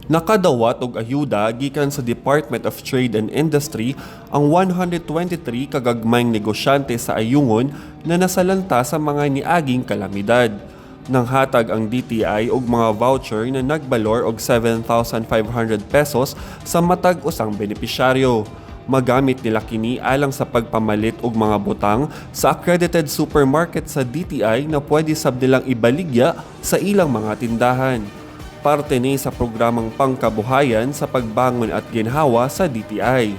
Nakadawat og ayuda gikan sa Department of Trade and Industry ang 123 kagagmayng negosyante sa Ayungon na nasalanta sa mga niaging kalamidad. Nanghatag ang DTI og mga voucher na nagbalor og ₱7,500 sa matag usang benepisyaryo. Magamit nila kini alang sa pagpamalit og mga butang sa accredited supermarket sa DTI na pwede sab nilang ibaligya sa ilang mga tindahan. Parte ni sa programang pangkabuhayan sa pagbangon at ginhawa sa DTI.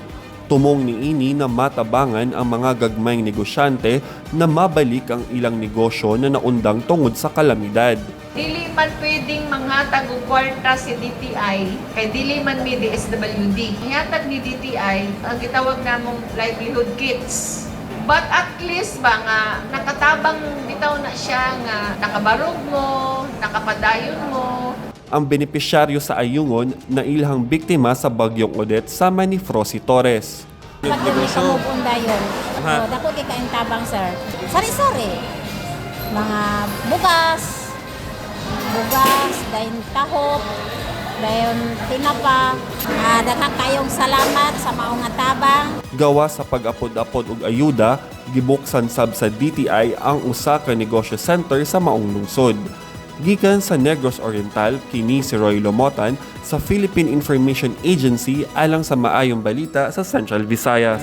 Tumong niini na matabangan ang mga gagmayng negosyante na mabalik ang ilang negosyo na naundang tungod sa kalamidad. Dili man pwedeng manghatag og kwarta si DTI kay dili man mi DSWD. Gihatag ni DTI ang gitawag namong livelihood kits. But at least ba nga nakatabang bitaw na siya nga nakabarog mo, nakapadayon mo. Ang benepisyaryo sa Ayungon na ilhang biktima sa Bagyong Odette sama ni Frosy Torres. Pag yung may ka-move on dayon. Oh, dako kay kaayong tabang, sir. Sari-sari. Mga bugas, bugas, dayon tahop, dayon tinapa. Daghan kayong salamat sa mao nga tabang. Gawa sa pag-apod-apod og ayuda, gibuksan sab sa DTI ang usa ka negosyo center sa maong lungsod. Gikan sa Negros Oriental, kini si Roy Lomotan sa Philippine Information Agency alang sa Maayong Balita sa Central Visayas.